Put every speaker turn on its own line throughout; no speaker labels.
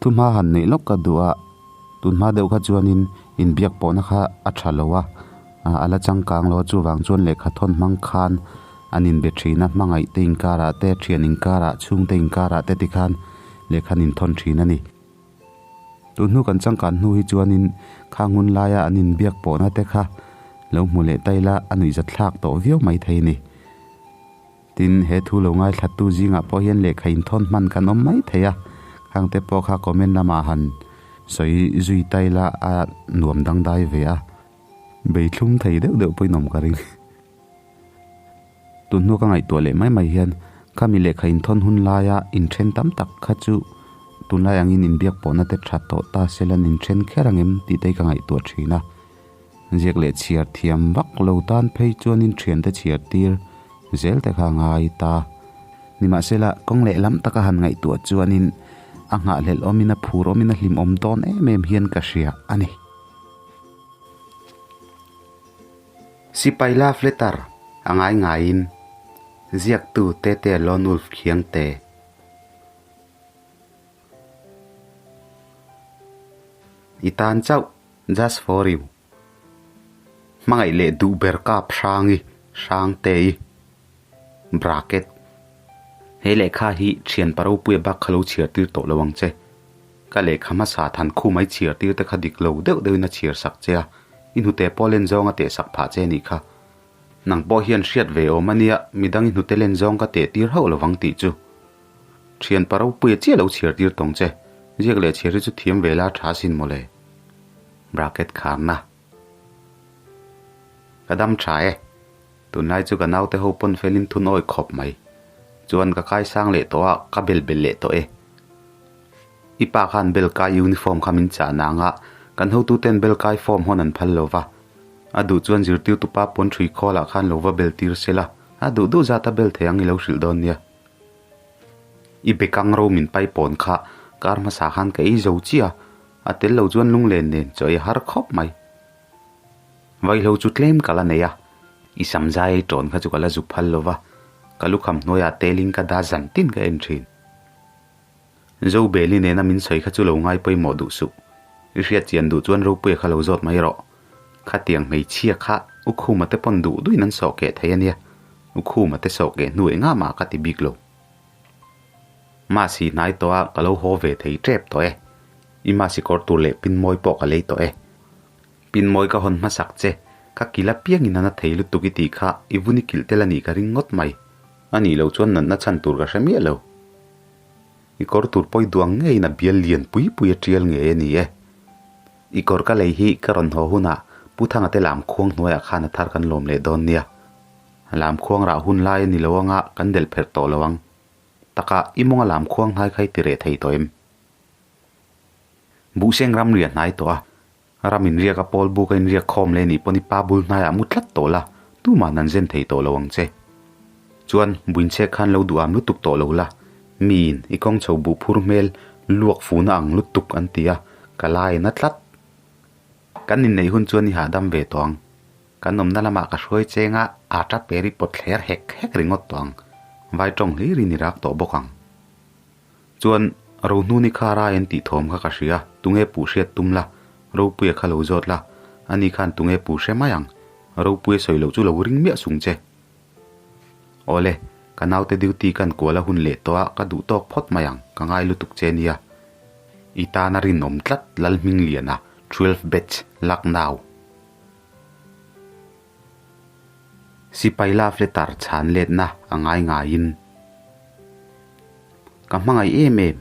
Thuhma han neih lawk ka duh a, tunhma deuh kha chuanin inbiak pawhna kha a tha lo a, a la changkang lo a, chuvang chuan lehkha thawn hmang khan an inbe thin a, hmangaih te inkarah te, thian inkarah, chhungte inkarah te tikhan lehkha an inthawn thin a ni. Tun hnu kan changkan hnu hi chuanin khang hun laia an inbiak pawhna te kha lo hmu leh ta ila a nuihzathlak tawh viau maithei a ni. Tin, he thu lo ngaithlattu zingah pawh hian lehkha inthawn hman kan awm mai thei a, khangte pawh kha comment lamah han sawi zui ta ila a nuam dangdai ve a, beithlum thei deuh deuh pawhin awm ka ring. Tun hnu ka ngaihtuah leh mai mai hian khami lehkha inthawn hun laia inthen tam tak kha chu tunlai angin inbiak pawhna te tha tawh ta sela an inthen kher ang em tih te hi ka ngaihtuah thin a. Ziak leh chhiar thiam vak lo tan phei chuanin thiante chhiar tir zel te kha a ngai ta. Nimahsela, kawng leh lam taka han ngaihtuah chuanin a nghahhlelh awmin a phur awmin a hlimawm dawn em em hian ka hria a ni. Sipai love letter a ngai ngaiin ziaktu Tete Lone Wolf Khiangte. I tan chauh Just for you. Hmangaih leh duh ber kap Hrangi, Hrangtei. Bracket. He lehkha hi thian pa ropuia bak kha lo chhiar tir tawh lo ang che. Ka lehkha hmasa than khu mai chhiar tir te kha dik lo deuh deuhin a chhiar sak che a, i hnute pawh len zawng a teh sak phah che nih kha. Nang pawh hian hriat ve awm a nia, midang i hnute len zawng ka teh tir hauh lovang tih chu. Thian pa ropuia chiah lo chhiar tir tawng che. Ziak leh chhiar hi chu thiam ve la tha sin mawle. Bracket kharna. Ka dam tha e. Tunlai chu ka naute ho pawn felin thun awi khawp mai. Chuan ka kaisang leh tawh a, ka bel bel leh tawh e. I pa khan bel kai uniform kha min chah nang a, kan hotuten bel kai form hawn an phal lo va. A duh chuan zirtirtu pa pawn ṭhui khawlah khan lo va bel tir se la, a duh duh zat a bel thei ang i lo hrilh dawn nia. I bekang ro min pai pawn kha kar hmasa khan ka ei zo chiah a, a tel lo chuan lunglen nen chaw ei har khawp mai. Vaihlo chu tlem ka la nei a, i sam zai ei tawn kha chu ka la zu phal lo va, ka lukham hnuaiah telin ka da zan tin ka en thin. Zobeli nena min sawi kha chu lo ngai pawimawh duh suh. I hriat chian duh chuan Ropuia kha lo zawt mai rawh. Khatiang hmeichhia kha U Khuma te pawn duh duhin an sawh keh thei a nia. U Khuma te sawh keh hnu engah mah ka ti bik lo. Mahsi hnai tawh a ka lo haw ve thei tep tawh e. I mahsi kawr tur leh pin mawi pawh ka lei tawh e. Pin mawi ka hawn hmasak che, ka kil apiangin a na thei lutuk i tih kha i vun i kilh tel a nih ka ring ngawt mai. A nih loh chuan natna chhan tur ka hre miah lo. I kawr tur pawi duang ngeiin a bial lian pui pui a tial ngei a ni e. I kawr ka lei hi ka rawn haw hunah Pu Thanga te lam khuang hnuaiah khan a thar kan lawm leh dawn nia. Lam khuang rah hun lai a ni lo anga kan delh pherh tawh lo ang. Takah i mawnga lam khuang hnai kha i ti reh thei tawh em? Buhseng ram riah hnai tawh a, ram inriak a pawl buk a inriak khawm leh nih pawn i pa bul hnaiah mu tlat tawh la, tumah nan zen thei tawh lo ang che. Chuan buinchhek khan lo duham lutuk tawh lo la, miin i kawng chho buh phur hmel luak funa ang lutuk an ti a, ka lai na tlat. Kan inneih hun chuan i hahdam ve tawh ang. Kan awmna lamah ka hruai cheng a, ata per i pawt thler hek hek ringawt tawh ang. Vai tawng hlirin i rak tawh bawk ang. Chuan Rohnuni kha rai an tih thawm kha ka hria, tunge puh hriat tum la, Ropuia kha lo zawt la, ani khan tunge puh hre mai ang, Ropuia sawi loh chu lo ring miah sung che. Awle, ka naute duty kan kual a hun leh tawh a, ka duh tawk phawt mai ang, ka ngai lutuk che nia. I tana rinawm tlat Lalhmingliana, 12 batch, Lucknow. Sipai love letter chhan letna a ngai ngaiin ka hmangaih em em.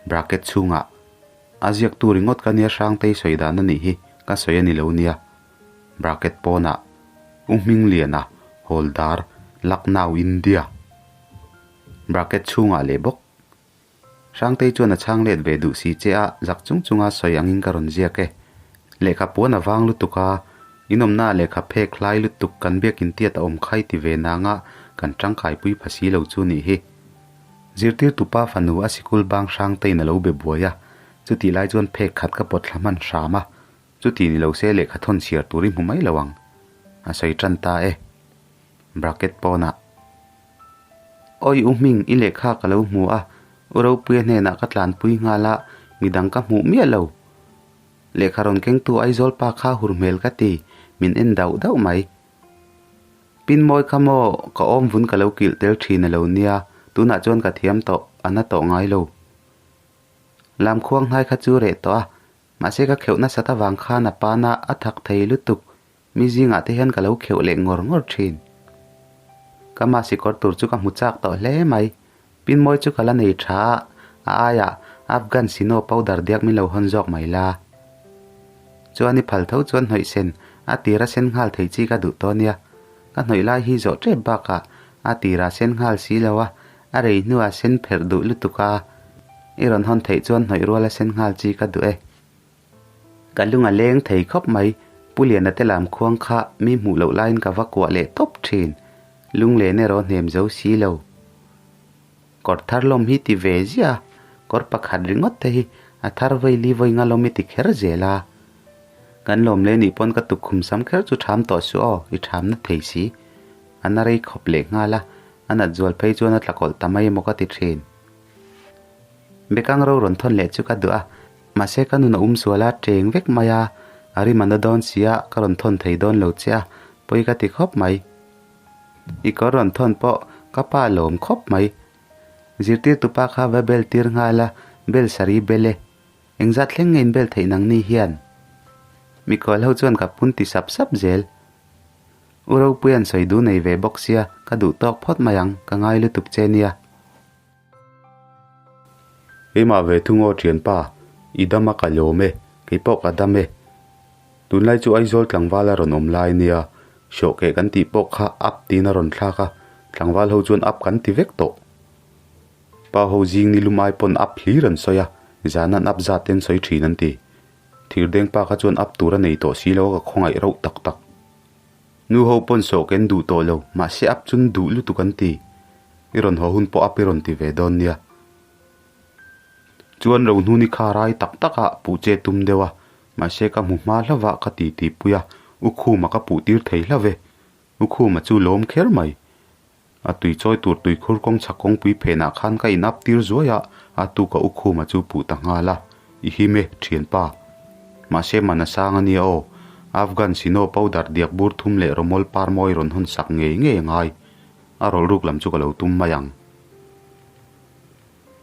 Bracket chhungah a ziaktu ringawt ka nia Hrangtei sawi dan a nih hi ka sawi a ni lo nia. Bracket pawnah U Hmingliana Hawldar Lucknow India. Bracket chhungah leh bawk. Hrangtei chuan a chhang let ve duh si che a, zak chung chunga sawi angin ka rawn ziak e. Lehkha puan a vang lutuk a, inawmnaah lehkha phek hlai lutuk kan biakin tiat a awm khai ti ve nanga kan tangkaipui pha si lo chu nih hi. Zirtirtu pa fanu a sikul bang Hrangteiin a lo be buai a, chutih lai chuan phek khat ka pawt thla hman hram a, chuti ni lo se lehkha thawn chhiar tur i hmu mai lo ang. A sawi tan ta e. Bracket pawnah. Awi u hming i lehkha ka lo hmu a, u Ropuia hnenah ka tlanpui nghal a, Midang ka hmuh miah lo. Lehkha rawn kengtu Aizawl pa kha hur hmel ka ti, min en dauh dauh mai. Pin mawi kha maw ka awm vun ka lo kilh tel thin a lo nia, tunah chuan ka thiam tawh, a na tawh ngai lo. Lam khuang hnai kha chu reh tawh a, mahse ka kheuh nasat avang khan a pana a thak thei lutuk, mi zingah te hian ka lo kheuh leh ngawr ngawr thin. Ka mah sikawr tur chu ka hmu chak tawh hle mai, pin mawi chu ka la nei tha a, a aiah Afghan sino powder diak min lo hawn zawk mai la. Chuan i phal tho chuan hnawih sen a tira sen nghal thei chi ka duh tawh nia, ka hnawih lai hi zawh tep bakah a tira sen nghal si lo a, A rei hnuah sen pherh duh lutuk a, i rawn hawn theih chuan hnawih ruala sen nghal chi ka duh e. Ka lung a leng thei khawp mai, Pu Liana te lam khuang kha mi hmuh loh laiin ka va kuah leh tawp thin, lunglen erawh hnem zo si lo. Kawr thar lawm hi ti ve ziah a, kawr pakhat ringawt te hi a thar vawi li vawi nga lawm i ti kher zel a. Kan lawm leh nih pawn ka tukkhum sam kher chu ṭham tawh suh aw, i ṭhamna thei si. A na rei khawp leh nghal a, a nat zual phei chuan a tla kawlh ta mai emaw ka ti thin. Bekang ro rawn thawn leh chu ka duh a, mahse ka nun a um sual a, teng vek mai a, a rim a na dawn si a, ka rawn thawn thei dawn lo che a, pawi ka ti khawp mai. I kawr rawn thawn pawh ka pa lawm khawp mai. Zirtirtu pa kha va bel tir nghal a, bel sari bel e. Engzat thleng nge in bel theih nang ni hian? Mikhual ho chuan ka pun ti sap sap zel. U Ropuia'n sawi duh nei ve bawk sia, ka duh tawk phawt mai ang, ka ngai lutuk che nia.
Keimah ve thung aw thianpa, i dam a ka lawm e, kei pawh ka dam e. Tunlai chu Aizawl tlangval a rawn awm lai nia, hrawhkeh kan tih pawh kha up tiin a rawn thlak a, tlangval ho chuan up kan ti vek tawh. Pa ho zing ni lumai pawn up hlir an sawi a, zan an up zat te an sawi thin an ti. Thirdeng pa kha chuan up tur a nei tawh si lo a ka khawngaih rauh tak tak. Nu ho pawn sawh ken duh tawh lo, mahse up chun duh lutuk an ti. I rawn haw hun pawh up i rawn ti ve dawn nia. Chuan Rohnuni kha rai tak tak a puh che tum deuh a, mahse ka hmu hma hlauh a ka ti ti pui a, U Khuma ka puh tir thei hlauh ve. U Khuma chu lawm kher mai. A tui chawi tur tuikhur kawng chhak kawngpui phenah khan ka inap tir zuai a, a tuka U Khuma chu puh ta nghal a, I him e, thianpa. Mahse man a sang a nia aw. Afghan sino powder diak bur thum leh rawmawl par mawi rawn hawn sak ngei ngei a ngai. A rawlh ruk lam chu ka lo tum mai ang.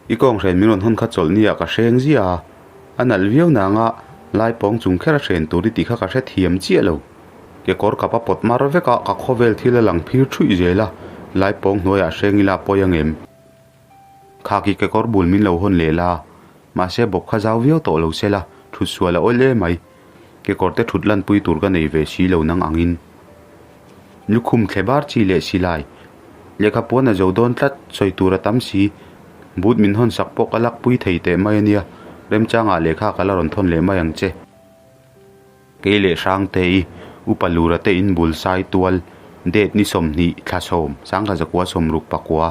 I kawnghren min rawn hawn kha chawlh nia ka hreng ziah a, a nalh viau nanga lai pawng chung kher a hren tur i tih kha ka hre thiam chiah lo. Kekawr kap a pawt mar vek a, ka khawvel thil a lang phir thuih zel a, lai pawng hnuaiah hreng ila pawi ang em? Khaki kekawr bul min lo hawn leh la, mahse bawp kha zau viau tawh lo se la, thut sual a awlh e mai. Kekawr te thut lanpui tur ka nei ve si lo nang angin. Lukhum thle bar chi leh silai. Lehkha puan a zo dawn tlat, sawi tur a tam si. But min hawn sak pawh ka lak pui thei teh mai a nia, remchangah lehkha ka la rawn thawn leh mai ang che. Kei leh Hrangte i upa lura te in bul sai tual, date ni 20 thla sawm, sangkha zakua sawmruk pakua.